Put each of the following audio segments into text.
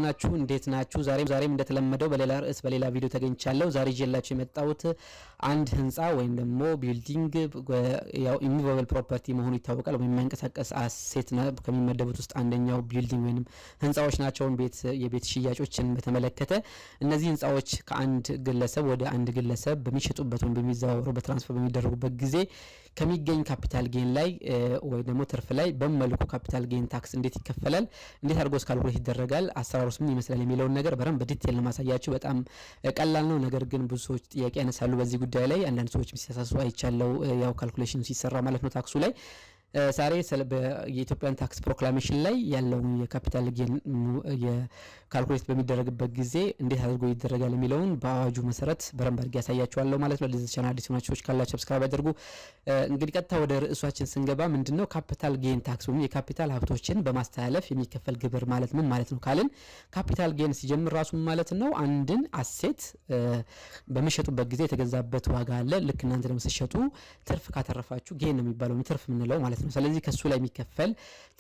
ናችሁ? እንዴት ናችሁ? ዛሬም እንደተለመደው በሌላ ርዕስ በሌላ ቪዲዮ ተገኝቻለሁ። ዛሬ ይዤላችሁ የመጣሁት አንድ ህንፃ ወይም ደግሞ building ያው immovable property መሆኑ ይታወቃል። ወይም የማይንቀሳቀስ asset ከሚመደቡት ውስጥ አንደኛው building ወይም ህንፃዎች ናቸው። የቤት ሽያጮችን በተመለከተ እነዚህ ህንፃዎች ከአንድ ግለሰብ ወደ አንድ ግለሰብ በሚሸጡበት ወይም በሚዘዋወሩበት፣ transfer በሚደረጉበት ጊዜ ከሚገኝ capital gain ላይ ወይ ደግሞ ትርፍ ላይ በምን መልኩ capital gain tax እንዴት ይከፈላል፣ እንዴት አድርጎ calculate ይደረጋል፣ አሰራሩስ ምን ይመስላል የሚለውን ነገር በደንብ በ detail ለማሳያችሁ በጣም ቀላል ነው። ነገር ግን ብዙ ሰዎች ጥያቄ ያነሳሉ በዚህ ጉዳይ ላይ። አንዳንድ ሰዎች ሲሳሳቱ አይቻለው፣ ያው calculation ሲሰራ ማለት ነው ታክሱ ላይ። ዛሬ የኢትዮጵያን tax proclamation ላይ ያለውን የ capital gain የ calculate በሚደረግበት ጊዜ እንዴት አድርጎ ይደረጋል የሚለውን በአዋጁ መሰረት በደንብ አድርጌ ያሳያችኋለሁ ማለት ነው። ለዚህ ቻናል አዲስ የሆናችሁ ሰዎች ካላችሁ subscribe አድርጉ። እንግዲህ ቀጥታ ወደ ርዕሳችን ስንገባ ምንድነው capital gain tax ወይም የካፒታል ሀብቶችን በማስተላለፍ የሚከፈል ግብር ማለት ምን ማለት ነው ካልን፣ capital gain ሲጀምር ራሱ ማለት ነው አንድን asset በሚሸጡበት ጊዜ የተገዛበት ዋጋ አለ። ልክ እናንተ ደግሞ ስትሸጡ ትርፍ ካተረፋችሁ gain ነው የሚባለው፣ ትርፍ የምንለው ማለት ነው። ስለዚህ ከሱ ላይ የሚከፈል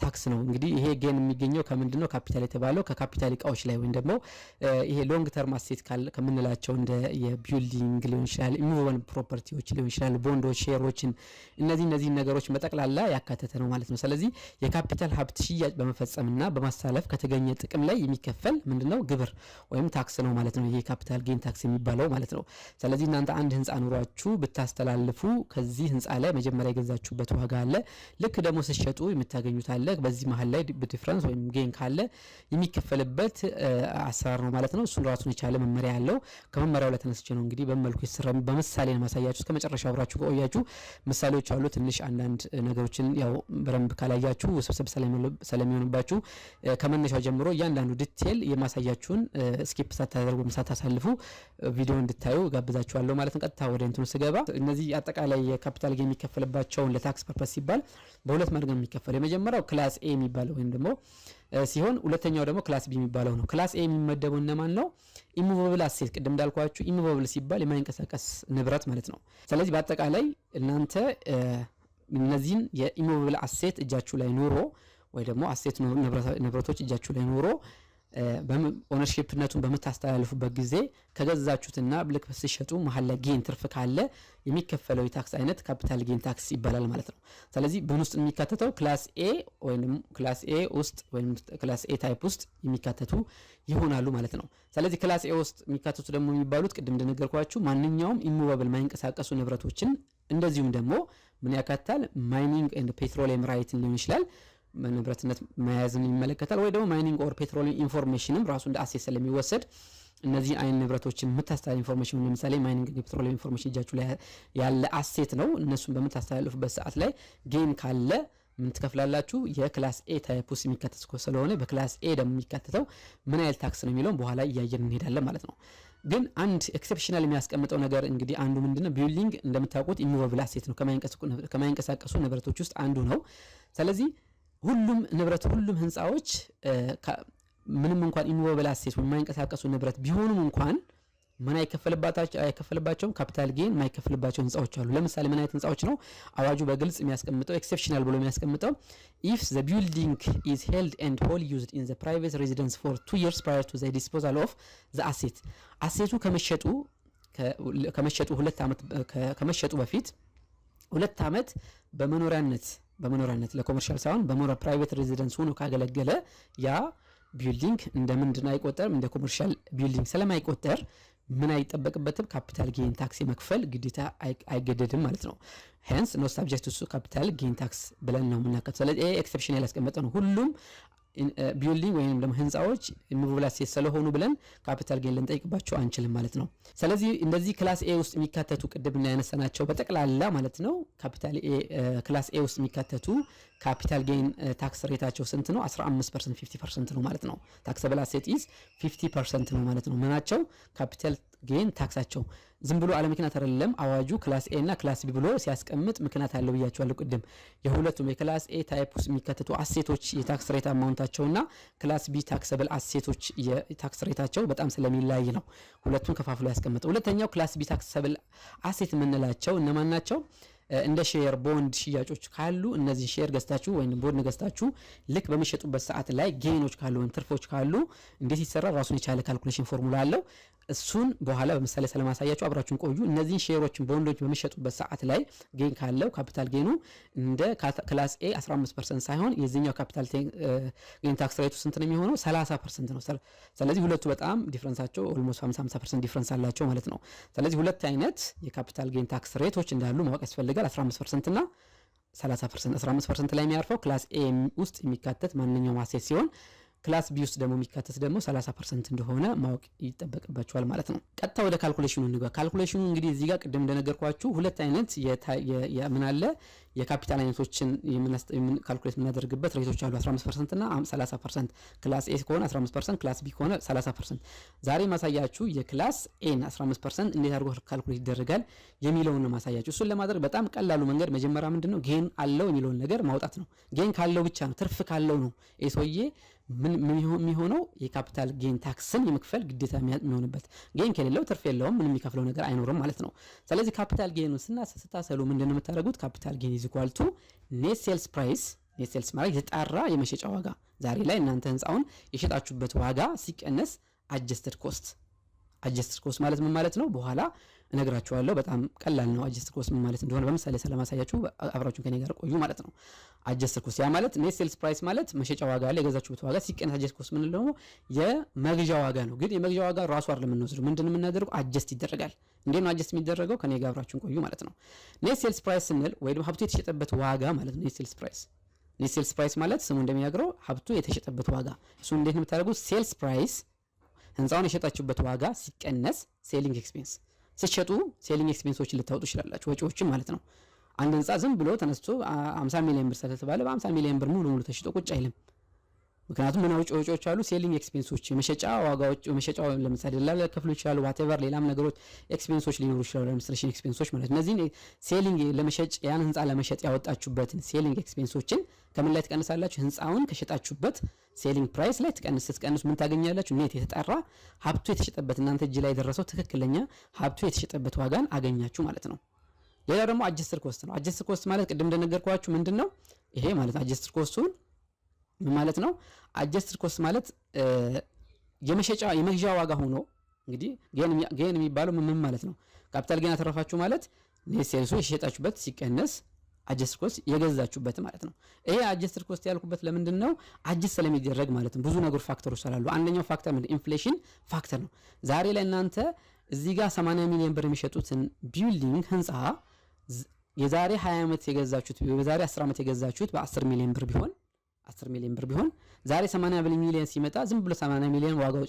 tax ነው። እንግዲህ ይሄ gain የሚገኘው ከምንድን ነው? ካፒታል የተባለው ከካፒታል እቃዎች ላይ ወይም ደግሞ ይሄ long term asset ከምንላቸው እንደ የ building ሊሆን ይችላል፣ immovable property ዎች ሊሆን ይችላል፣ ቦንዶች፣ share ኦችን እነዚህ ነገሮች በጠቅላላ ያካተተ ነው ማለት ነው። ስለዚህ የካፒታል ሀብት ሽያጭ በመፈጸምና በማስተላለፍ ከተገኘ ጥቅም ላይ የሚከፈል ምንድነው? ግብር ወይም tax ነው ማለት ነው። ይሄ capital gain tax የሚባለው ማለት ነው። ስለዚህ እናንተ አንድ ህንፃ ኑሯችሁ ብታስተላልፉ ከዚህ ህንፃ ላይ መጀመሪያ የገዛችሁበት ዋጋ አለ። ልክ ደግሞ ስትሸጡ የምታገኙት አለ። በዚህ መሀል ላይ difference ወይም gain ካለ የሚከፈልበት አሰራር ነው ማለት ነው። እሱን ራሱን የቻለ መመሪያ ያለው ከመመሪያው ላይ ተነስቼ ነው እንግዲህ በመልኩ የተሰራ በምሳሌ ነው ማሳያችሁ። እስከ መጨረሻው አብራችሁ ከቆያችሁ ምሳሌዎች አሉ። ትንሽ አንዳንድ ነገሮችን ያው በደንብ ካላያችሁ ውስብስብ ስለሚሆንባችሁ ከመነሻው ጀምሮ እያንዳንዱ detail የማሳያችሁን skip ሳታደርጉ፣ ሳታሳልፉ ቪዲዮ እንድታዩ ጋብዛችኋለሁ ማለት ነው። ቀጥታ ወደ እንትኑ ስገባ እነዚህ አጠቃላይ የ capital gain የሚከፈልባቸውን ለ tax purpose ሲባል በሁለት መልክ ነው የሚከፈለው። የመጀመሪያው class A የሚባለው ወይም ደግሞ ሲሆን ሁለተኛው ደግሞ class B የሚባለው ነው። Class A የሚመደበው እነማን ነው? Immovable asset፣ ቅድም እንዳልኳችሁ immovable ሲባል የማይንቀሳቀስ ንብረት ማለት ነው። ስለዚህ በአጠቃላይ እናንተ እነዚህን የ immovable asset እጃችሁ ላይ ኖሮ ወይ ደግሞ asset ንብረቶች እጃችሁ ላይ ኖሮ ownership ነቱን በምታስተላልፉበት ጊዜ ከገዛችሁትና ልክ ስትሸጡ መሀል ላይ gain ትርፍ ካለ የሚከፈለው የ tax አይነት capital gain tax ይባላል ማለት ነው። ስለዚህ በምን ውስጥ የሚካተተው class A ወይም class A ውስጥ ወይም class A type ውስጥ የሚካተቱ ይሆናሉ ማለት ነው። ስለዚህ class A ውስጥ የሚካተቱ ደግሞ የሚባሉት ቅድም እንደነገርኳችሁ ማንኛውም immovable የማይንቀሳቀሱ ንብረቶችን፣ እንደዚሁም ደግሞ ምን ያካትታል? Mining and petroleum right ን ሊሆን ይችላል፣ ንብረትነት መያዝን ይመለከታል። ወይ ደግሞ mining or petroleum information ም ራሱ እንደ asset ስለሚወሰድ እነዚህ አይነት ንብረቶችን የምታስተላልፍ information፣ ለምሳሌ mining petroleum information እጃችሁ ላይ ያለ asset ነው። እነሱን በምታስተላልፉበት ሰዓት ላይ gain ካለ ምን ትከፍላላችሁ? የ class A type ውስጥ የሚካተት ስለሆነ በ class A ደግሞ የሚካተተው ምን ያህል tax ነው የሚለውን በኋላ እያየን እንሄዳለን ማለት ነው። ግን አንድ exceptional የሚያስቀምጠው ነገር እንግዲህ አንዱ ምንድነው? Building እንደምታውቁት immovable asset ነው፣ ከማይንቀሳቀሱ ንብረቶች ውስጥ አንዱ ነው። ስለዚህ ሁሉም ንብረት፣ ሁሉም ህንፃዎች ምንም እንኳን immovable asset ወይም የማይንቀሳቀሱ ንብረት ቢሆኑም እንኳን ምን አይከፈልባቸውም? Capital gain የማይከፈልባቸው ህንፃዎች አሉ። ለምሳሌ ምን አይነት ህንፃዎች ነው? አዋጁ በግልጽ የሚያስቀምጠው፣ exceptional ብሎ የሚያስቀምጠው if the building is held and wholly used in the private residence for 2 years prior to the disposal of the asset። Asset ኡ ከመሸጡ 2 ዓመት፣ ከመሸጡ በፊት 2 ዓመት በመኖሪያነት፣ ለ commercial ሳይሆን በመኖሪያ private residence ሆኖ ካገለገለ ያ building እንደ ምንድን አይቆጠርም? እንደ commercial building ስለማይቆጠር ምን አይጠበቅበትም? Capital gain tax የመክፈል ግዴታ አይገደድም ማለት ነው። Hence not subject to capital gain tax ብለን ነው የምናከተው። ስለዚህ ይሄ exception ያላስቀመጠ ነው። ሁሉም building ወይም ደግሞ ህንፃዎች immovable asset ስለሆኑ ብለን capital gain ልንጠይቅባቸው አንችልም ማለት ነው። ስለዚህ እንደዚህ class A ውስጥ የሚካተቱ ቅድም ያነሳናቸው በጠቅላላ ማለት ነው capital A class A ውስጥ የሚካተቱ capital gain tax rate ኣቸው ስንት ነው? 15%፣ 50% ነው ማለት ነው። Taxable asset is 50% ነው ማለት ነው። ምናቸው? Capital gain tax ኣቸው። ዝም ብሎ አለ ምክንያት አይደለም። አዋጁ class A እና class B ብሎ ሲያስቀምጥ ምክንያት አለው ብያቸዋለሁ ቅድም። የሁለቱም የ class A type ውስጥ የሚካተቱ asset ኦች የ tax rate amount ኣቸውና class B taxable asset ኦች የ tax rate ኣቸው በጣም ስለሚለያይ ነው ሁለቱን ከፋፍሎ ያስቀመጠው። ሁለተኛው class B taxable asset የምንላቸው እነማን ናቸው? እንደ share፣ bond ሽያጮች ካሉ እነዚህ share ገዝታችሁ ወይም ቦንድ ገዝታችሁ ልክ በሚሸጡበት ሰዓት ላይ gain ኦች ካሉ ወይም ትርፎች ካሉ እንዴት ይሰራል? ራሱን የቻለ calculation formula አለው። እሱን በኋላ በምሳሌ ስለማሳያችሁ አብራችሁን ቆዩ። እነዚህን share ኦችን bond ኦች በሚሸጡበት ሰዓት ላይ gain ካለው capital gain ኑ እንደ class A 15% ሳይሆን የዚህኛው capital gain tax rate ኡ ስንት ነው የሚሆነው? 30% ነው። ስለዚህ ሁለቱ በጣም difference ኣቸው almost 50 50% difference አላቸው ማለት ነው። ስለዚህ ሁለት አይነት የ capital gain tax rate ኦች እንዳሉ ማወቅ ያስፈልጋል። 15% እና 30%። 15% ላይ የሚያርፈው class A ውስጥ የሚካተት ማንኛውም asset ሲሆን class B ውስጥ ደግሞ የሚካተት ደግሞ 30% እንደሆነ ማወቅ ይጠበቅባችኋል ማለት ነው። ቀጥታ ወደ calculation ኑ እንግባ። Calculation ኑ እንግዲህ እዚህ ጋር ቅድም እንደነገርኳችሁ ሁለት አይነት ምን አለ፣ የካፒታል አይነቶችን calculate የምናደርግበት rate ኦች አሉ። 15% እና 30%። Class A ከሆነ 15%፣ class B ከሆነ 30%። ዛሬ ማሳያችሁ የ class A ን 15% እንዴት አድርጎ calculate ይደረጋል የሚለውን ነው ማሳያችሁ። እሱን ለማድረግ በጣም ቀላሉ መንገድ መጀመሪያ ምንድነው gain አለው የሚለውን ነገር ማውጣት ነው። Gain ካለው ብቻ ነው፣ ትርፍ ካለው ነው ይህ ሰውዬ ምን የሚሆነው የ capital gain tax ን የመክፈል ግዴታ የሚሆንበት። Gain ከሌለው ትርፍ የለውም፣ ምንም የሚከፍለው ነገር አይኖርም ማለት ነው። ስለዚህ capital gain ኑን ስታሰሉ ምንድን ነው የምታደርጉት? Capital gain is equal to net sales price። Net sales ማለት የተጣራ የመሸጫ ዋጋ፣ ዛሬ ላይ እናንተ ህንፃውን የሸጣችሁበት ዋጋ ሲቀነስ adjusted cost። Adjusted cost ማለት ምን ማለት ነው? በኋላ እነግራችኋለሁ። በጣም ቀላል ነው። Adjusted cost ምን ማለት እንደሆነ በምሳሌ ስለማሳያችሁ አብራችሁን ከኔ ጋር ቆዩ ማለት ነው። Adjusted cost ያ ማለት net sales price ማለት መሸጫ ዋጋ አለ፣ የገዛችሁበት ዋጋ ሲቀነስ adjusted cost ምን ደግሞ የመግዣ ዋጋ ነው። ግን የመግዣ ዋጋ ራሱ አይደለም የምንወስደው። ምንድን ነው የምናደርገው? Adjust ይደረጋል። እንዴት ነው adjust የሚደረገው? ከኔ ጋር አብራችሁን ቆዩ ማለት ነው። Net sales price ስንል ወይ ደግሞ ሀብቱ የተሸጠበት ዋጋ ማለት ነው። Net sales price ማለት ስሙ እንደሚነግረው ሀብቱ የተሸጠበት ዋጋ። እሱ እንዴት ነው የምታደርጉት? Sales price ህንፃውን የሸጣችሁበት ዋጋ ሲቀነስ selling expense። ስትሸጡ selling expense ኦችን ልታወጡ ትችላላችሁ፣ ወጪዎችን ማለት ነው። አንድ ህንፃ ዝም ብሎ ተነስቶ 50 ሚሊዮን ብር ስለተባለ በ50 ሚሊዮን ብር ሙሉ ሙሉ ተሽጦ ቁጭ አይልም። ምክንያቱም ምን ወጪዎች አሉ? Selling expense ኦች፣ የመሸጫ ዋጋዎች፣ የመሸጫ ለምሳሌ ደላላ ሊከፍሉ ይችላሉ። Whatever ሌላም ነገሮች expense ኦች ሊኖሩ ይችላሉ። Administration expense ኦች ማለት እነዚህን selling ለመሸጭ ያን ህንፃ ለመሸጥ ያወጣችሁበትን selling expense ኦችን ከምን ላይ ትቀንሳላችሁ? ህንፃውን ከሸጣችሁበት selling price ላይ ስትቀንሱ ምን ታገኛላችሁ? Net የተጣራ ሀብቱ የተሸጠበት፣ እናንተ እጅ ላይ የደረሰው ትክክለኛ ሀብቱ የተሸጠበት ዋጋን አገኛችሁ ማለት ነው። ሌላው ደግሞ adjusted cost ነው። Adjusted cost ማለት ቅድም እንደነገርኳችሁ ምንድን ነው ይሄ ማለት? Adjusted cost ኡን ምን ማለት ነው? Adjusted cost ማለት የመሸጫ የመግዣ ዋጋ ሆኖ እንግዲህ gain የሚባለው ምን ማለት ነው? Capital gain አተረፋችሁ ማለት net sales ኡ የሸጣችሁበት ሲቀነስ adjusted cost የገዛችሁበት ማለት ነው። ይሄ adjusted cost ያልኩበት ለምንድን ነው? Adjust ስለሚደረግ ማለት ነው። ብዙ ነገር factor ኦች ስላሉ አንደኛው factor ምንድን inflation factor ነው። ዛሬ ላይ እናንተ እዚህ ጋር 80 ሚሊዮን ብር የሚሸጡትን building ህንፃ የዛሬ 20 ዓመት የገዛችሁት፣ የዛሬ 10 ዓመት የገዛችሁት በ10 ሚሊዮን ብር ቢሆን፣ 10 ሚሊዮን ብር ቢሆን ዛሬ 80 ሚሊዮን ሲመጣ ዝም ብሎ 80 ሚሊዮን ዋጋው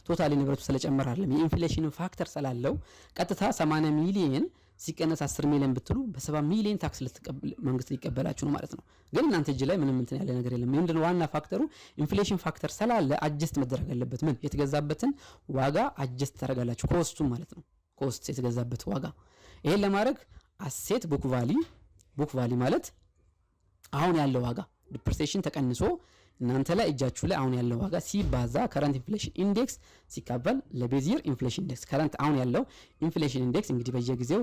totally ንብረቱ ስለጨመረ አይደለም። የ inflation factor ስላለው ቀጥታ 80 ሚሊዮን ሲቀነስ 10 ሚሊዮን ብትሉ በ70 ሚሊዮን tax መንግስት ሊቀበላችሁ ነው ማለት ነው። ግን እናንተ እጅ ላይ ምንም እንትን ያለ ነገር የለም። ምንድነው ዋና factor ኡ? Inflation factor ስላለ adjust መደረግ አለበት። ምን የተገዛበትን ዋጋ adjust ታደርጋላችሁ፣ cost ኡን ማለት ነው። Cost የተገዛበት ዋጋ። ይሄን ለማድረግ asset book value፣ book value ማለት አሁን ያለው ዋጋ depreciation ተቀንሶ እናንተ ላይ እጃችሁ ላይ አሁን ያለው ዋጋ ሲባዛ current inflation index ሲካፈል ለ base year inflation index። Current አሁን ያለው inflation index እንግዲህ በየጊዜው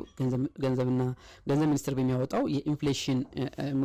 ገንዘብና ገንዘብ ሚኒስቴር በሚያወጣው የ inflation፣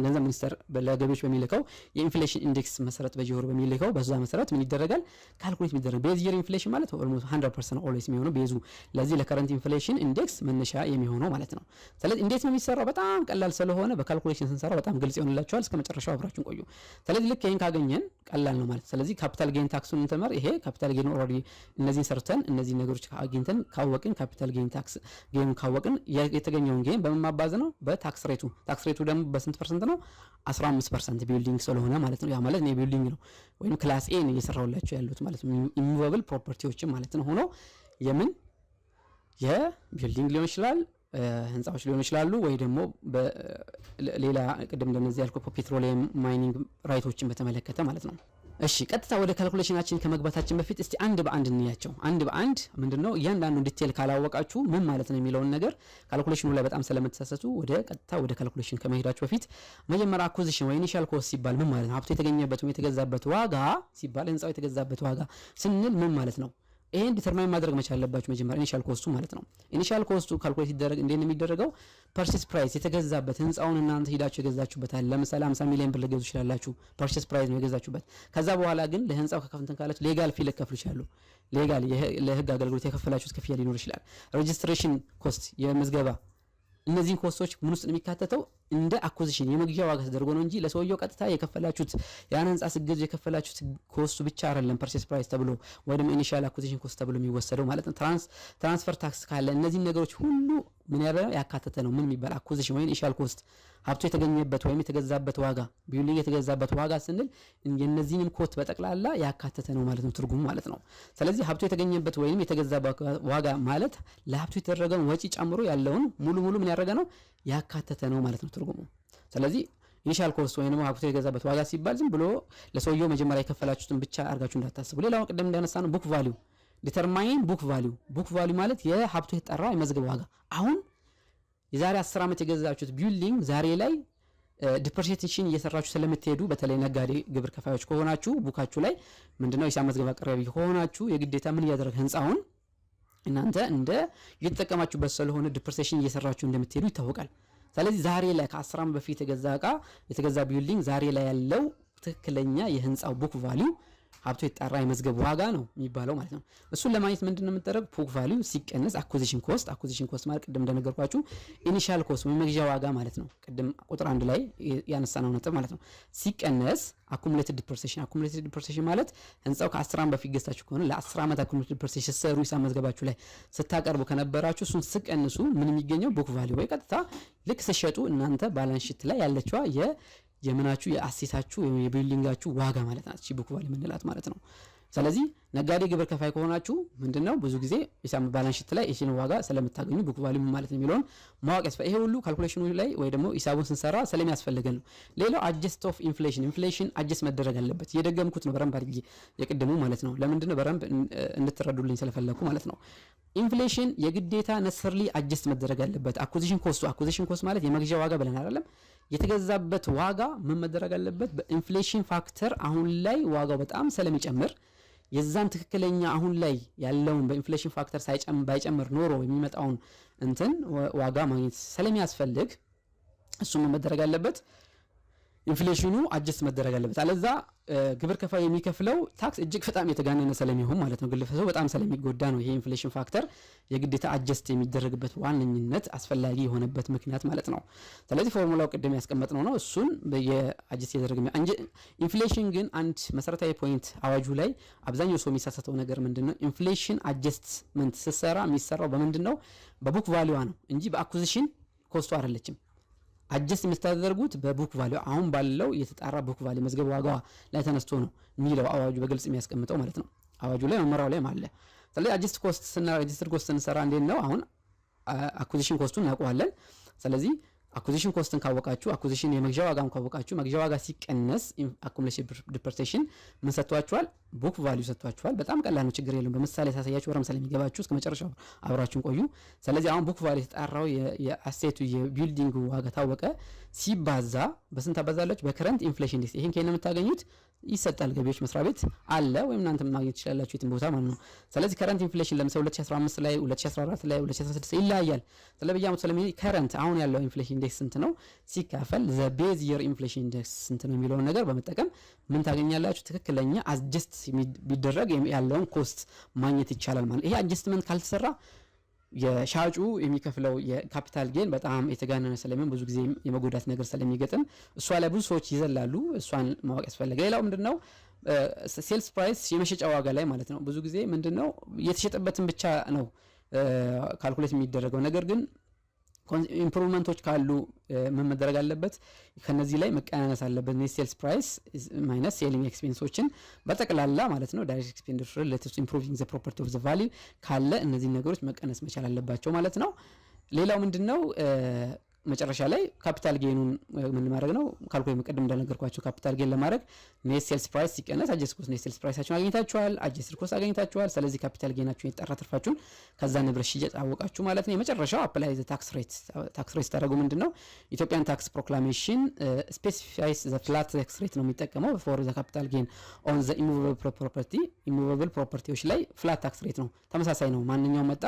ገንዘብ ሚኒስቴር ለገቢዎች በሚልከው የ inflation index መሰረት በየወሩ በሚልከው በዛ መሰረት ምን ይደረጋል? Calculate የሚደረግ base year inflation ማለት almost 100% always የሚሆነው base ኡ ለዚህ ለ current inflation index መነሻ የሚሆነው ማለት ነው። ስለዚህ እንዴት ነው የሚሰራው? በጣም ቀላል ስለሆነ በ calculation ስንሰራው በጣም ግልጽ ይሆንላችኋል። እስከ መጨረሻው አብራችሁን ቆዩ። ስለዚህ ልክ ይሄን ካገኘን ቀላል ነው ማለት። ስለዚህ capital gain tax ኡን እንተመር። ይሄ capital gain already እነዚህን ሰርተን እነዚህን ነገሮች አግኝተን ካወቅን፣ capital gain tax gain ኡን ካወቅን የተገኘውን gain በምን ማባዝ ነው? በ tax rate ኡ። Tax rate ኡ ደግሞ በስንት percent ነው? 15% building ስለሆነ ማለት ነው። ያ ማለት ነው building ነው ወይም class A ነው እየሰራሁላችሁ ያሉት ማለት ነው። Immovable property ዎችን ማለት ነው ሆኖ የምን የ building ሊሆን ይችላል፣ ህንፃዎች ሊሆኑ ይችላሉ፣ ወይ ደግሞ ሌላ ቅድም እንደነዚህ ያልኩ petroleum mining right ኦችን በተመለከተ ማለት ነው። እሺ፣ ቀጥታ ወደ calculation ኣችን ከመግባታችን በፊት እስቲ አንድ በአንድ እንያቸው። አንድ በአንድ ምንድነው እያንዳንዱ detail ካላወቃችሁ ምን ማለት ነው የሚለውን ነገር calculation ኑ ላይ በጣም ስለምትሳሳቱ ወደ ቀጥታ ወደ calculation ከመሄዳችሁ በፊት መጀመሪያ acquisition ወይ initial cost ሲባል ምን ማለት ነው? ሀብቱ የተገኘበት ወይ የተገዛበት ዋጋ ሲባል፣ ህንፃው የተገዛበት ዋጋ ስንል ምን ማለት ነው? ይሄን determine ማድረግ መቻል አለባችሁ። መጀመሪያ initial cost ኡ ማለት ነው። Initial cost ኡ calculate ሲደረግ እንዴት ነው የሚደረገው? Purchase price የተገዛበት ህንፃውን እናንተ ሂዳችሁ የገዛችሁበት አለ። ለምሳሌ 50 ሚሊዮን ብር ልገዙ ይችላላችሁ። Purchase price ነው የገዛችሁበት። ከዛ በኋላ ግን ለህንፃው ከከፍንትን ካላችሁ legal fee ልከፍሉ ይችላሉ። Legal ለህግ አገልግሎት የከፈላችሁት ክፍያ ሊኖር ይችላል። Registration cost የምዝገባ፣ እነዚህን cost ኦች ምን ውስጥ ነው የሚካተተው? እንደ acquisition የመግዣ ዋጋ ተደርጎ ነው እንጂ ለሰውየው ቀጥታ የከፈላችሁት ያን ህንፃ ስትገዙ የከፈላችሁት cost ኡ ብቻ አይደለም purchase price ተብሎ ወይም initial acquisition cost ተብሎ የሚወሰደው ማለት ነው። Transfer tax ካለ እነዚህን ነገሮች ሁሉ ምን ያለ ያካተተ ነው። ምን የሚባል acquisition ወይም initial cost፣ ሀብቱ የተገኘበት ወይም የተገዛበት ዋጋ፣ building የተገዛበት ዋጋ ስንል የነዚህንም cost በጠቅላላ ያካተተ ነው ማለት ነው ትርጉሙ ማለት ነው። ስለዚህ ሀብቱ የተገኘበት ወይም የተገዛበት ዋጋ ማለት ለሀብቱ የተደረገውን ወጪ ጨምሮ ያለውን ሙሉ ሙሉ ምን ያደረገ ነው፣ ያካተተ ነው ማለት ነው ትርጉሙ። ስለዚህ initial cost ወይም ደግሞ ሀብቱ የተገዛበት ዋጋ ሲባል ዝም ብሎ ለሰውየው መጀመሪያ የከፈላችሁትን ብቻ አድርጋችሁ እንዳታስቡ። ሌላው ቅድም እንዳነሳነው book value፣ determine book value። Book value ማለት የሀብቱ የተጣራ የመዝገብ ዋጋ። አሁን የዛሬ 10 ዓመት የገዛችሁት building ዛሬ ላይ depreciation እየሰራችሁ ስለምትሄዱ፣ በተለይ ነጋዴ ግብር ከፋዮች ከሆናችሁ፣ book ኣችሁ ላይ ምንድነው ሂሳብ መዝገብ አቅራቢ ከሆናችሁ የግዴታ ምን እያደረገ ህንፃውን እናንተ እንደ እየተጠቀማችሁበት ስለሆነ depreciation እየሰራችሁ እንደምትሄዱ ይታወቃል። ስለዚህ ዛሬ ላይ ከ10 ዓመት በፊት የተገዛ እቃ፣ የተገዛ building ዛሬ ላይ ያለው ትክክለኛ የህንፃው book value ሀብቱ የተጣራ የመዝገብ ዋጋ ነው የሚባለው ማለት ነው። እሱን ለማግኘት ምንድን ነው የምታደርጉት? Book value ሲቀነስ acquisition cost። Acquisition cost ማለት ቅድም እንደነገርኳችሁ initial cost ወይም መግዣ ዋጋ ማለት ነው። ቅድም ቁጥር 1 ላይ ያነሳነው ነጥብ ማለት ነው። ሲቀነስ accumulated depreciation። Accumulated depreciation ማለት ህንፃው ከ10 ዓመት በፊት ገዝታችሁ ከሆነ ለ10 ዓመት accumulated depreciation ስትሰሩ ሂሳብ መዝገባችሁ ላይ ስታቀርቡ ከነበራችሁ እሱን ስትቀንሱ ምን የሚገኘው book value ወይ ቀጥታ ልክ ስትሸጡ እናንተ balance sheet ላይ ያለችዋ የምናችሁ የ asset ኣችሁ ወይም የ building ኣችሁ ዋጋ ማለት ናት። Book value የምንላት ማለት ነው። ስለዚህ ነጋዴ ግብር ከፋይ ከሆናችሁ ምንድነው ብዙ ጊዜ ሂሳብ balance sheet ላይ ይህን ዋጋ ስለምታገኙ book value ምን ማለት ነው የሚለውን ማወቅ ያስፈልጋል። ይሄ ሁሉ calculation ኑ ላይ ወይ ደግሞ ሂሳቡን ስንሰራ ስለሚያስፈልገን ነው። ሌላው adjust of inflation፣ inflation adjust መደረግ አለበት። የደገምኩት ነው በረንብ አድርጌ የቅድሙ ማለት ነው። ለምንድነው? በረንብ እንድትረዱልኝ ስለፈለኩ ማለት ነው። Inflation የግዴታ necessarily adjust መደረግ አለበት። Acquisition cost ኡ፣ acquisition cost ማለት የመግዣ ዋጋ ብለን አይደለም? የተገዛበት ዋጋ ምን መደረግ አለበት? በ inflation factor አሁን ላይ ዋጋው በጣም ስለሚጨምር የዛን ትክክለኛ አሁን ላይ ያለውን በ inflation factor ባይጨምር ኖሮ የሚመጣውን እንትን ዋጋ ማግኘት ስለሚያስፈልግ እሱ ምን መደረግ አለበት? Inflation ኑ adjust መደረግ አለበት። አለዛ ግብር ከፋይ የሚከፍለው tax እጅግ በጣም የተጋነነ ስለሚሆን ማለት ነው፣ ግለሰቡ በጣም ስለሚጎዳ ነው ይሄ inflation factor የግዴታ adjust የሚደረግበት ዋነኝነት አስፈላጊ የሆነበት ምክንያት ማለት ነው። ስለዚህ ፎርሙላው ቅድም ያስቀመጥነው ነው። እሱን የ adjust እየተደረገ inflation ግን አንድ መሰረታዊ point አዋጁ ላይ አብዛኛው ሰው የሚሳሳተው ነገር ምንድን ነው? Inflation adjustment ስትሰራ የሚሰራው በምንድን ነው? በ book value ዋ ነው እንጂ በ acquisition cost ኡ አይደለችም። Adjust የምታደርጉት በ book value፣ አሁን ባለው የተጣራ book value መዝገብ ዋጋዋ ላይ ተነስቶ ነው የሚለው አዋጁ በግልጽ የሚያስቀምጠው ማለት ነው። አዋጁ ላይ መመሪያው ላይ አለ። ስለዚህ adjusted cost ስንሰራ እንዴት ነው? አሁን acquisition cost ኡን እናውቀዋለን። ስለዚህ acquisition cost ን ካወቃችሁ፣ acquisition የመግዣ ዋጋን ካወቃችሁ መግዣ ዋጋ ሲቀነስ accumulation depreciation ምን ሰጥቷችኋል? Book value ሰጥቷችኋል። በጣም ቀላል ነው፣ ችግር የለውም። በምሳሌ ሳሳያችሁ በረም ስለሚገባችሁ እስከ መጨረሻው አብራችሁን ቆዩ። ስለዚህ አሁን book value የተጣራው የ asset ኡ የ building ዋጋ ታወቀ። ሲባዛ በስንት ታባዛላችሁ? በ current inflation index። ይሄን ከየት ነው የምታገኙት? ይሰጣል፣ ገቢዎች መስሪያ ቤት አለ፣ ወይም እናንተ ማግኘት ትችላላችሁ የትም ቦታ ማለት ነው። ስለዚህ current inflation ለምሳሌ 2015 ላይ፣ 2014 ላይ፣ 2016 ይለያያል። ስለዚህ በየዓመቱ ስለሚ current አሁን ያለው inflation index ስንት ነው ሲካፈል the base year inflation index ስንት ነው የሚለውን ነገር በመጠቀም ምን ታገኛላችሁ? ትክክለኛ adjust ቢደረግ ያለውን cost ማግኘት ይቻላል ማለት። ይሄ adjustment ካልተሰራ የሻጩ የሚከፍለው የ capital gain በጣም የተጋነነ ስለሚሆን ብዙ ጊዜ የመጎዳት ነገር ስለሚገጥም እሷ ላይ ብዙ ሰዎች ይዘላሉ። እሷን ማወቅ ያስፈልጋል። ሌላው ምንድነው? Sales price የመሸጫ ዋጋ ላይ ማለት ነው። ብዙ ጊዜ ምንድነው የተሸጠበትን ብቻ ነው calculate የሚደረገው። ነገር ግን improvement ኦች ካሉ ምን መደረግ አለበት? ከነዚህ ላይ መቀናነስ አለበት። Net sales price minus selling expense ኦችን በጠቅላላ ማለት ነው። Direct expenditure related to improving the property of the value ካለ እነዚህ ነገሮች መቀነስ መቻል አለባቸው ማለት ነው። ሌላው ምንድነው? መጨረሻ ላይ capital gain ኑን ምን ማድረግ ነው? Calculate ቅድም እንደነገርኳችሁ capital gain ለማድረግ net sales price ሲቀነስ adjusted cost፣ net sales price ኣችሁን አግኝታችኋል፣ adjusted cost አግኝታችኋል። ስለዚህ capital gain ኣችሁን የጠራ ትርፋችሁን ከዛ ንብረት ሽያጭ አወቃችሁ ማለት ነው። የመጨረሻው apply the tax rate። Tax rate ስታደርጉ ምንድን ነው? Ethiopian tax proclamation specifies the flat tax rate ነው የሚጠቀመው for the capital gain on the immovable property። Immovable property ዎች ላይ flat tax rate ነው፣ ተመሳሳይ ነው። ማንኛውም መጣ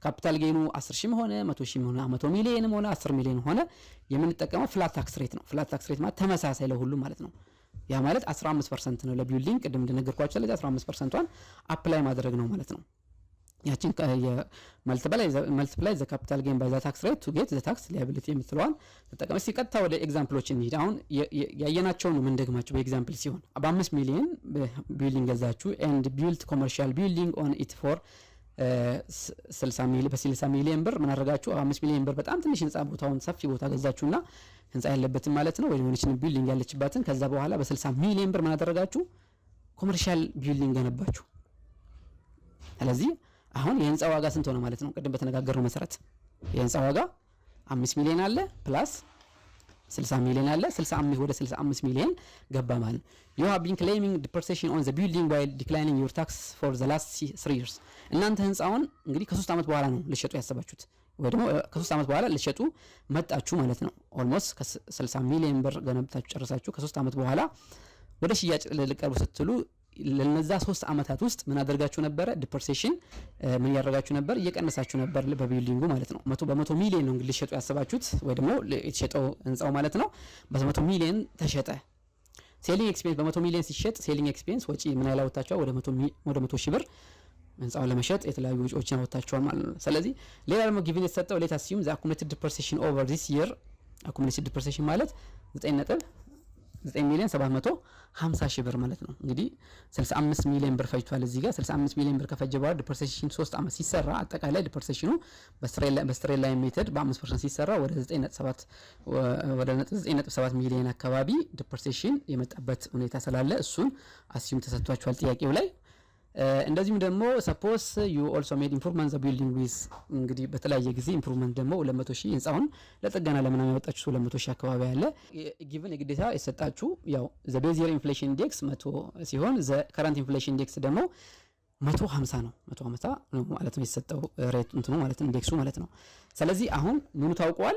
capital gain ኑ 10 ሺህም ሆነ 100 ሺህም ሆነ 100 ሚሊየንም ሆነ 10 ሚሊዮን ሆነ የምንጠቀመው flat tax rate ነው። Flat tax rate ማለት ተመሳሳይ ለሁሉም ማለት ነው። ያ ማለት 15% ነው ለ building ቅድም እንደነገርኳችሁ። ስለዚህ 15% ቷን apply ማድረግ ነው ማለት ነው። ያችን multiply the capital gain by the tax rate to get the tax liability የምትለዋን ተጠቀም። እስቲ ቀጥታ ወደ example ኦች እንሂድ። አሁን ያየናቸውን ነው የምንደግማቸው በ example ሲሆን በ5 ሚሊዮን building ገዛችሁ and built commercial building on it for በ60 ሚሊዮን ብር ምን አደረጋችሁ? 5 ሚሊዮን ብር በጣም ትንሽ ህንፃ ቦታውን ሰፊ ቦታ ገዛችሁና ህንፃ ያለበትን ማለት ነው ወይ የሆነችን building ያለችባትን ከዛ በኋላ በ60 ሚሊዮን ብር ምን አደረጋችሁ? Commercial building ገነባችሁ። ስለዚህ አሁን የህንፃ ዋጋ ስንት ሆነ ማለት ነው? ቅድም በተነጋገርነው መሰረት የህንፃ ዋጋ 5 ሚሊዮን አለ plus 60 ሚሊዮን አለ፣ 65 ወደ 65 ሚሊዮን ገባ ማለት ነው። You have been claiming depreciation on the building while declining your tax for the last 3 years። እናንተ ህንፃውን እንግዲህ ከ3 ዓመት በኋላ ነው ልትሸጡ ያሰባችሁት ወይ ደግሞ ከ3 ዓመት በኋላ ልትሸጡ መጣችሁ ማለት ነው። Almost ከ60 ሚሊዮን ብር ገነብታችሁ ጨርሳችሁ ከ3 ዓመት በኋላ ወደ ሽያጭ ልትቀርቡ ስትሉ ለነዛ 3 ዓመታት ውስጥ ምን አደርጋችሁ ነበረ? Depreciation ምን እያደረጋችሁ ነበር? እየቀነሳችሁ ነበር በ building ኡ ማለት ነው። መቶ በመቶ ሚሊዮን ነው እንግዲህ ሊሸጡ ያሰባችሁት ወይ ደግሞ የተሸጠው ህንፃው ማለት ነው። በ100 ሚሊዮን ተሸጠ። Selling expense በ100 ሚሊዮን ሲሸጥ selling expense ወጪ ምን ያህል አወጣችኋል? ወደ 100 ሺህ ብር ህንፃውን ለመሸጥ የተለያዩ ወጪዎችን አወጣችኋል ማለት ነው። ስለዚህ ሌላ ደግሞ given የተሰጠው let assume the accumulated depreciation over this year። Accumulated depreciation ማለት 9.9 ሚሊዮን 750 ሺህ ብር ማለት ነው። እንግዲህ 65 ሚሊዮን ብር ፈጅቷል። እዚህ ጋር 65 ሚሊዮን ብር ከፈጀ በኋላ depreciation 3 ዓመት ሲሰራ አጠቃላይ depreciation ኑ በ straight line method በ5% ሲሰራ ወደ 9.7 ወደ 9.7 ሚሊዮን አካባቢ depreciation የመጣበት ሁኔታ ስላለ እሱን assume ተሰጥቷችኋል ጥያቄው ላይ። እንደዚሁም ደግሞ suppose you also made improvement the building with እንግዲህ በተለያየ ጊዜ improvement ደግሞ 200 ሺህ ህንፃውን ለጥገና ለምናምን ያወጣችሁ 200 ሺህ አካባቢ አለ። Given የግዴታ የሰጣችሁ ያው the base year inflation index 100 ሲሆን the current inflation index ደግሞ 150 ነው። 150 ነው ማለት ነው የተሰጠው rate እንትኑ ማለት ነው index ኡ ማለት ነው። ስለዚህ አሁን ምኑ ታውቀዋል?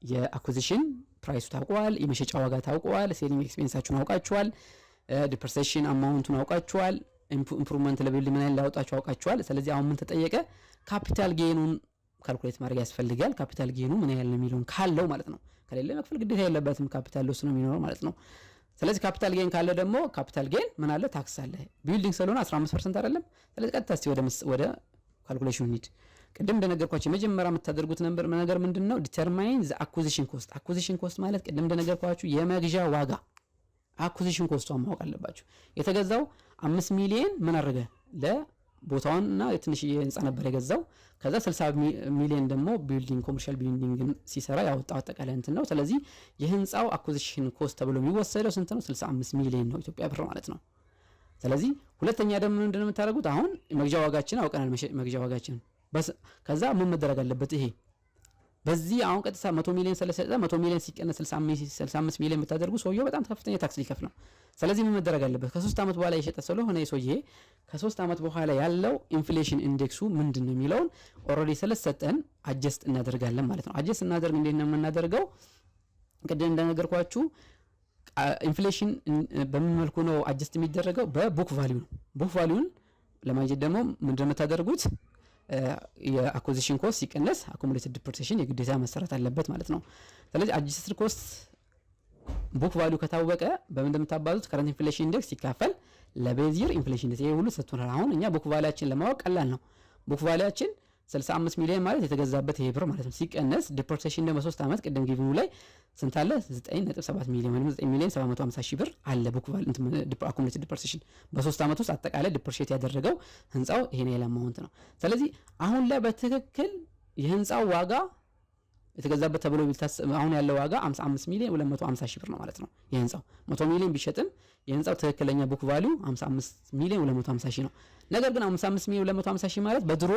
የ acquisition price ኡ ታውቀዋል። የመሸጫ ዋጋ ታውቀዋል። Selling expense ኣችሁን አውቃችኋል። Depreciation amount ኡን አውቃችኋል። Improvement ለ building ምን ያህል ላወጣችሁ አውቃችኋል። ስለዚህ አሁን ምን ተጠየቀ? Capital gain ኑን calculate ማድረግ ያስፈልጋል። Capital gain ኑ ምን ያህል ነው የሚለውን ካለው ማለት ነው። ከሌለ መክፈል ግዴታ የለበትም። Capital loss ነው የሚኖረው ማለት ነው። ስለዚህ capital gain ካለ ደግሞ capital gain ምን አለ? Tax አለ። Building ስለሆነ 15% አይደለም። ስለዚህ ቀጥታ እስቲ ወደ calculation ኑ እንሂድ። ቅድም እንደነገርኳችሁ የመጀመሪያ የምታደርጉት ነገር ምንድን ነው? Determine the acquisition cost። Acquisition cost ማለት ቅድም እንደነገርኳችሁ የመግዣ ዋጋ acquisition cost ቷን ማወቅ አለባችሁ። የተገዛው 5 ሚሊየን ምን አደረገ ለቦታውን እና ትንሽዬ ህንፃ ነበር የገዛው። ከዛ 60 ሚሊየን ደግሞ building commercial building ን ሲሰራ ያወጣው አጠቃላይ እንትን ነው። ስለዚህ የህንፃው acquisition cost ተብሎ የሚወሰደው ስንት ነው? 65 ሚሊየን ነው ኢትዮጵያ ብር ማለት ነው። ስለዚህ ሁለተኛ ደግሞ ምንድነው የምታደርጉት? አሁን መግዣ ዋጋችን አውቀናል። መግዣ ዋጋችን ከዛ ምን መደረግ አለበት? ይሄ በዚህ አሁን ቀጥታ 100 ሚሊዮን ስለሰጠ 100 ሚሊዮን ሲቀነስ 65 ሚሊዮን ብታደርጉ ሰውየው በጣም ከፍተኛ tax ሊከፍል ነው። ስለዚህ ምን መደረግ አለበት? ከ3 ዓመት በኋላ የሸጠ ስለሆነ የሰውዬ ከ3 ዓመት በኋላ ያለው inflation index ኡ ምንድን ነው የሚለውን already ስለሰጠን adjust እናደርጋለን ማለት ነው። Adjust እናደርግ እንዴት ነው የምናደርገው? ቅድም እንደነገርኳችሁ inflation በምን መልኩ ነው adjust የሚደረገው? በ book value ነው። Book value ን ለማግኘት ደግሞ ምንድን ነው የምታደርጉት? የ acquisition cost ሲቀነስ accumulated depreciation የግዴታ መሰራት አለበት ማለት ነው። ስለዚህ adjusted cost book value ከታወቀ በምን እንደምታባዙት current inflation index ሲካፈል ለ base year inflation index ይሄ ሁሉ ሰጥቶናል። አሁን እኛ book value ኣችን ለማወቅ ቀላል ነው። Book value ኣችን 65 ሚሊዮን ማለት የተገዛበት ይሄ ብር ማለት ነው። ሲቀነስ depreciation ደግሞ 3 ዓመት ቅድም given ኑ ላይ ስንት አለ? 9.7 ሚሊዮን ወይም 9 ሚሊዮን 750 ሺህ ብር አለ። Book value accumulated depreciation በ3 ዓመት ውስጥ አጠቃላይ depreciate ያደረገው ህንፃው ይሄን ያህል amount ነው። ስለዚህ አሁን ላይ በትክክል የህንፃው ዋጋ የተገዛበት ተብሎ አሁን ያለው ዋጋ 55 ሚሊዮን 250 ሺህ ብር ነው ማለት ነው። የህንፃው 100 ሚሊዮን ቢሸጥም የህንፃው ትክክለኛ book value 55 ሚሊዮን 250 ሺህ ነው። ነገር ግን 55 ሚሊዮን 250 ሺህ ማለት በድሮ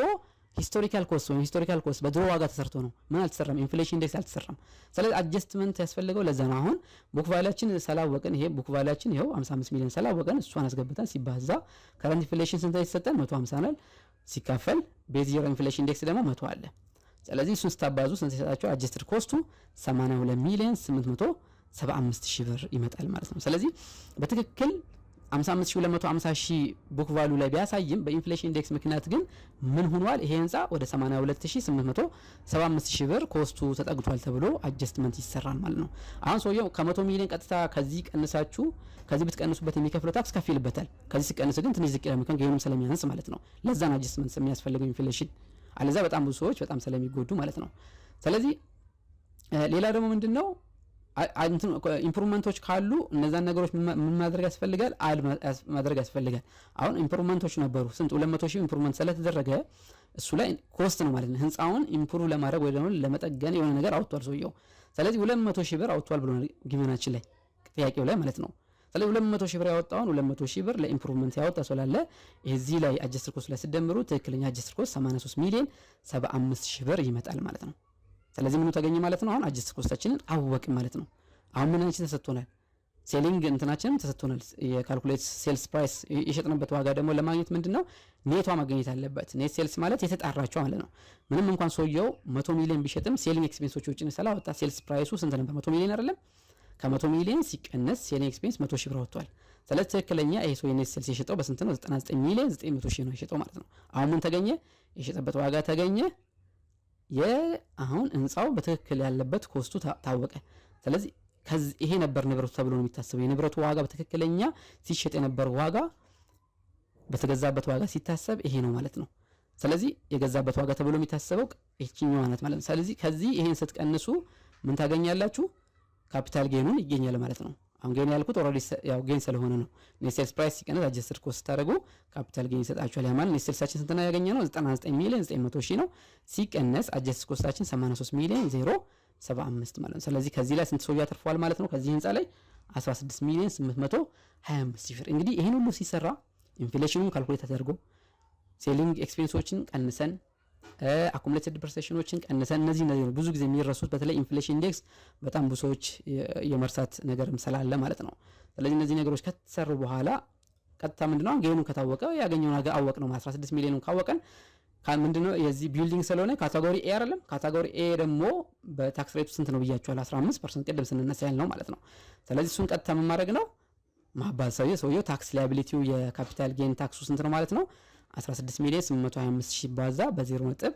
Historical cost ወይም historical cost በድሮ ዋጋ ተሰርቶ ነው። ምን አልተሰራም? Inflation index አልተሰራም። ስለዚህ adjustment ያስፈልገው ለዛ ነው። አሁን book value ኣችን ስላወቅን፣ ይሄ book value ኣችን ይኸው 55 ሚሊዮን ስላወቅን እሷን አስገብተን ሲባዛ current inflation ስንት የተሰጠን? 150 ነው፣ ሲካፈል base year inflation index ደግሞ 100 አለ። ስለዚህ እሱን ስታባዙ ስንት ይሰጣቸው? Adjusted cost ኡ 82 ሚሊዮን 875 ሺህ ብር ይመጣል ማለት ነው። ስለዚህ በትክክል 55250 ሺህ book value ላይ ቢያሳይም በ inflation index ምክንያት ግን ምን ሆኗል? ይሄ ህንፃ ወደ 82875 ሺህ ብር cost ኡ ተጠግቷል ተብሎ adjustment ይሰራል ማለት ነው። አሁን ሰውየው ከ100 ሚሊዮን ቀጥታ ከዚህ ቀንሳችሁ ከዚህ ብትቀንሱበት የሚከፍለው tax ከፍ ይልበታል። ከዚህ ሲቀንስ ግን ትንሽ ዝቅ ይላል፣ ምክንያቱም gain ኑም ስለሚያንስ ማለት ነው። ለዛ ነው adjustment የሚያስፈልገው inflation፣ አለዛ በጣም ብዙ ሰዎች በጣም ስለሚጎዱ ማለት ነው። ስለዚህ ሌላ ደግሞ ምንድን ነው፣ improvement ኦች ካሉ እነዛን ነገሮች ምን ማድረግ ያስፈልጋል? Add ማድረግ ያስፈልጋል። አሁን improvement ኦች ነበሩ፣ ስንት? 200 ሺህ improvement ስለተደረገ እሱ ላይ cost ነው ማለት ነው። ህንፃውን improve ለማድረግ ወይ ደግሞ ለመጠገን የሆነ ነገር አውጥቷል ሰውየው። ስለዚህ 200 ሺህ ብር አውጥቷል ብሎ given ኣችን ላይ፣ ጥያቄው ላይ ማለት ነው። ስለዚህ 200 ሺህ ብር ያወጣውን፣ 200 ሺህ ብር ለ improvement ያወጣ ስላለ እዚህ ላይ adjusted cost ላይ ስደምሩ ትክክለኛ adjusted cost 83 ሚሊዮን 75 ሺህ ብር ይመጣል ማለት ነው። ስለዚህ ምኑ ተገኘ ማለት ነው? አሁን adjusted cost ኣችንን አወቅን ማለት ነው። አሁን ምናችን ተሰጥቶናል? Selling እንትናችንም ተሰጥቶናል። የ calculate sales price፣ የሸጥንበት ዋጋ ደግሞ ለማግኘት ምንድነው net ኧ ማግኘት አለበት። Net sales ማለት የተጣራቸው ማለት ነው። ምንም እንኳን ሰውየው 100 ሚሊዮን ቢሸጥም selling expense ኦች ውጭ ስላወጣ sales price ኡ ስንት ነበር? 100 ሚሊዮን አይደለም? ከ100 ሚሊዮን ሲቀነስ selling expense 100 ሺህ ብር ወጥቷል። ስለዚህ ትክክለኛ ይሄ ሰው የ net sales የሸጠው በስንት ነው? 99 ሚሊዮን 900 ሺህ ነው የሸጠው ማለት ነው። አሁን ምን ተገኘ? የሸጠበት ዋጋ ተገኘ። የአሁን ህንፃው በትክክል ያለበት cost ኡ ታወቀ። ስለዚህ ይሄ ነበር ንብረቱ ተብሎ ነው የሚታሰበው። የንብረቱ ዋጋ በትክክለኛ ሲሸጥ የነበረው ዋጋ በተገዛበት ዋጋ ሲታሰብ ይሄ ነው ማለት ነው። ስለዚህ የገዛበት ዋጋ ተብሎ የሚታሰበው ይችኛዋ ናት ማለት ነው። ስለዚህ ከዚህ ይሄን ስትቀንሱ ምን ታገኛላችሁ? Capital gain ኑን ይገኛል ማለት ነው። አሁን gain ያልኩት already ያው gain ስለሆነ ነው። Net sales price ሲቀነስ adjusted cost ስታደርጉ capital gain ይሰጣችኋል። ያ ማለት net sales ኣችን ስንት ነው ያገኘነው? 99 ሚሊዮን 900 ሺህ ነው። ሲቀነስ adjusted cost ኣችን 83 ሚሊዮን 075 ማለት ነው። ስለዚህ ከዚህ ላይ ስንት ሰው ያተርፈዋል ማለት ነው? ከዚህ ህንፃ ላይ 16 ሚሊዮን 825 ሺህ ብር። እንግዲህ ይህን ሁሉ ሲሰራ inflation ኑን calculate ተደርጎ፣ selling expense ኦችን ቀንሰን፣ accumulated depreciation ኦችን ቀንሰን፣ እነዚህ ነው ብዙ ጊዜ የሚረሱት። በተለይ inflation index በጣም ብዙ ሰዎች የመርሳት ነገርም ስላለ ማለት ነው። ስለዚህ እነዚህ ነገሮች ከተሰሩ በኋላ ቀጥታ ምንድነው gain ኑ ከታወቀ ያገኘውን ነገር አወቅ ነው። 16 ሚሊዮኑን ካወቀን ምንድነው የዚህ building ስለሆነ category A አይደለም። Category A ደግሞ በ tax rate ኡ ስንት ነው ብያቸዋል? 15% ቅድም ስንነሳ ያልነው ማለት ነው። ስለዚህ እሱን ቀጥታ ምን ማድረግ ነው? ማባዛት። ሰውየው tax liability ው የ capital gain tax ኡ ስንት ነው ማለት ነው? 16 ሚሊዮን 825 ሺህ ባዛ በ0 ነጥብ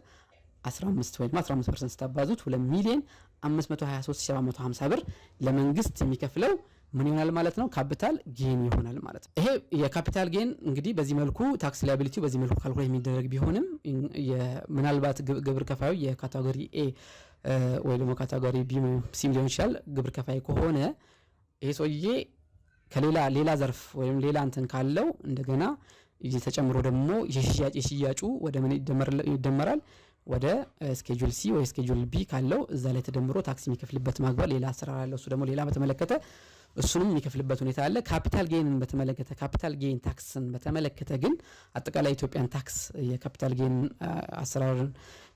15 ወይም 15% ስታባዙት 2 ሚሊዮን 523,750 ብር ለመንግስት የሚከፍለው ምን ይሆናል ማለት ነው? Capital gain ይሆናል ማለት ነው። ይሄ የ capital gain እንግዲህ በዚህ መልኩ tax liability ው በዚህ መልኩ calculate የሚደረግ ቢሆንም ምናልባት ግብር ከፋዩ የ category A ወይ ደግሞ category B C ም ሊሆን ይችላል፣ ግብር ከፋይ ከሆነ ይሄ ሰውዬ ከሌላ ሌላ ዘርፍ ወይም ሌላ እንትን ካለው እንደገና ተጨምሮ ደግሞ የሽያጩ ወደ ምን ይደመራል? ወደ schedule C ወይ schedule B ካለው እዛ ላይ ተደምሮ tax የሚከፍልበት ማግባብ ሌላ አሰራር አለው። እሱ ደግሞ ሌላ በተመለከተ እሱንም የሚከፍልበት ሁኔታ አለ። Capital gain ን በተመለከተ፣ capital gain tax ን በተመለከተ ግን አጠቃላይ ኢትዮጵያን tax የ capital gain አሰራርን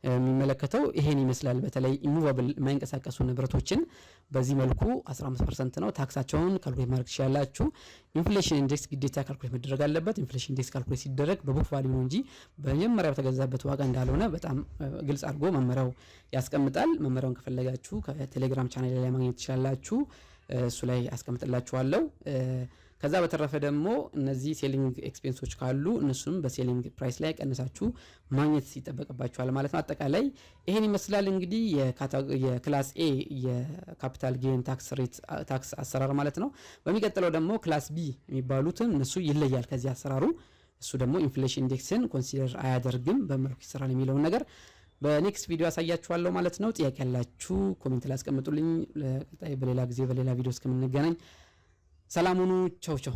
የሚመለከተው ይሄን ይመስላል። በተለይ immovable የማይንቀሳቀሱ ንብረቶችን በዚህ መልኩ 15% ነው tax ኣቸውን calculate ማድረግ ትችላላችሁ። Inflation index ግዴታ calculate መደረግ አለበት። Inflation index calculate ሲደረግ በ book value ነው እንጂ በመጀመሪያ በተገዛበት ዋጋ እንዳልሆነ በጣም ግልጽ አድርጎ መመሪያው ያስቀምጣል። መመሪያውን ከፈለጋችሁ ከቴሌግራም ቻናል ላይ ማግኘት ትችላላችሁ። እሱ ላይ አስቀምጥላችኋለሁ። ከዛ በተረፈ ደግሞ እነዚህ selling expense ኦች ካሉ እነሱንም በ selling price ላይ ቀንሳችሁ ማግኘት ይጠበቅባችኋል ማለት ነው። አጠቃላይ ይሄን ይመስላል እንግዲህ የ class A የ capital gain tax rate tax አሰራር ማለት ነው። በሚቀጥለው ደግሞ class B የሚባሉትን እነሱ ይለያል ከዚህ አሰራሩ። እሱ ደግሞ inflation index ን consider አያደርግም፣ በመልኩ ይሰራል የሚለውን ነገር በ next ቪዲዮ አሳያችኋለሁ ማለት ነው። ጥያቄ ያላችሁ comment ላይ አስቀምጡልኝ። ለቀጣይ በሌላ ጊዜ በሌላ ቪዲዮ እስከምንገናኝ ሰላም ሁኑ። ቻው ቻው።